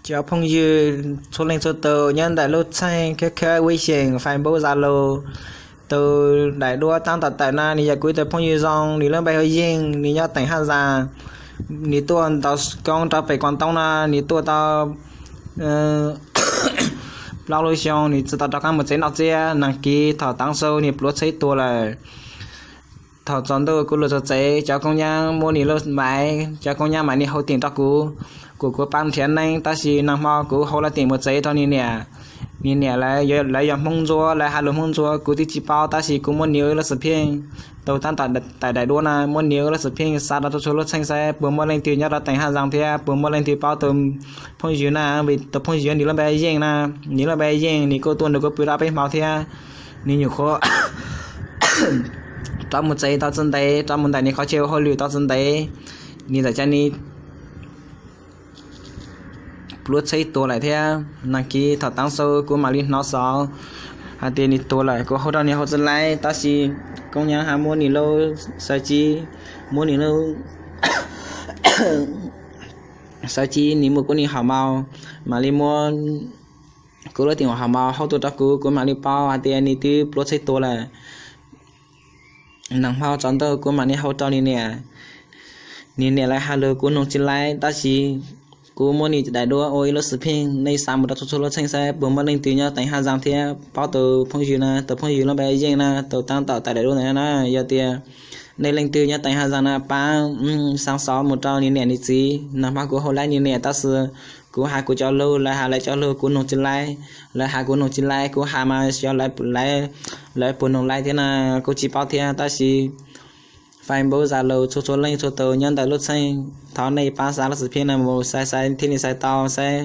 Cov phooj ywg txhua leej txhua tus nyob ntawm lub txheej khab khab web xyeem Facebook Zalo, tus daim duab tab tom tawm no nws yog kuv ib tug phooj ywg zoo, nws lub npe hu Yeej, nws nyob teem Haj Zas. Nws tuaj ntaus koob rau pem Koos Toob no, nws tuaj tau plaub lub xyoo, nws tsis tau rov qab mus tsev noj tsiab. Nag kis thaum tav su nws pluav tsheb tuag lawm. Thaum tsaus ntuj kuv los txog tsev, cov koob nyab muab nws lub maiv, cov koob nyab mam li hau teem rau kuv, kom kuv pab nrhiav neeb, tab sis nag hmo kuv hau lawv teem mus tsev rau nws niam. Nws niam lawv, lawv yog Hmoob Ntsuab, lawv has lus Hmoob Ntsuab kuv twb tsis paub, tab sis kuv muab nws lub xwm pheej, tus tab tom tawm daim duab na, muab nws lub xwm pheej xa rau txhua txhua lub txheej saib puas muaj leej twg nyob rau teem Haj Zas thiab puas muaj leej twg paub tus phooj ywg na, vim tus phooj ywg nws lub npe Yeej na. Nws lub npe Yeej, nws kuj tuaj nrog kuv pw tau peb hmo thiab. Nws nyuam qhuav rov mus tsev tau tsis ntev, rov mus ntawm nws qhov chaw ua hauj lwm tau tsis ntev, nws txawm cia li pluav tsheb tuag lawm thiab. Nag kis thaum tav su kuv mam li hnov xov hais tias nws tuag lawm, kuv hau rau nws hauv tsis laib, tab sis koob nyab ho muab nws lub xav ci, muab nws lub xav ci, nws muab kuv nws hom maus, mam li muab kuv lub teem hom maus hau tuaj rau kuv, kuv mam li paub hais tias nws twb pluav tsheb tuag lawm. Nag hmo tsaus ntuj kuv mam li hau rau nws niam. Nws niam lawv has lus kuv noog tsis laib, tab sis kuv muab nws daim duab ua ib lub xwm pheej, nej xa mus rau txhua txhua lub txheej saib puas muaj leej twg nyob teem Haj Zas thiab paub tus phooj ywg na, tus phooj ywg lub npe Yeej na, tus tab tom tawm daim duab ntawd na. Yog tias nej leej twg nyob teem Haj Zas na, pab xa xov mus rau nws niam nws txiv. Nag hmo kuv hau laib nws niam, tab sis kuv has kuv cov lug, lawv has lawv cov lug, kuv noog tsis laib. Lawv has kuv noog tsis laib, kuv has mas xyov lawv puas noog laib thiab na, kuv tsis paub thiab, tab sis Facebook Zalo txhua txhua leej txhua tus nyob ntawm lub txheej, thov nej pab xa lub xwm pheej no mus saib saib thiaj li xaiv tau saib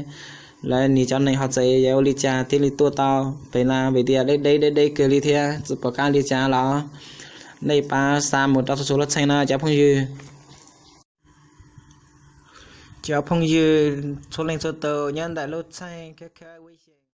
lawv nws cov neeg hauv tsev yog ua li cas thiaj li tuaj tau pem na, vim tias deb deb deb deb kawg li thiab tsis pom qab li cas los. Nej pab xa mus rau txhua txhua lub txheej na cov phooj ywg. Cov phooj ywg txhua leej txhua tus nyob ntawm lub txheej khab khab web xyeem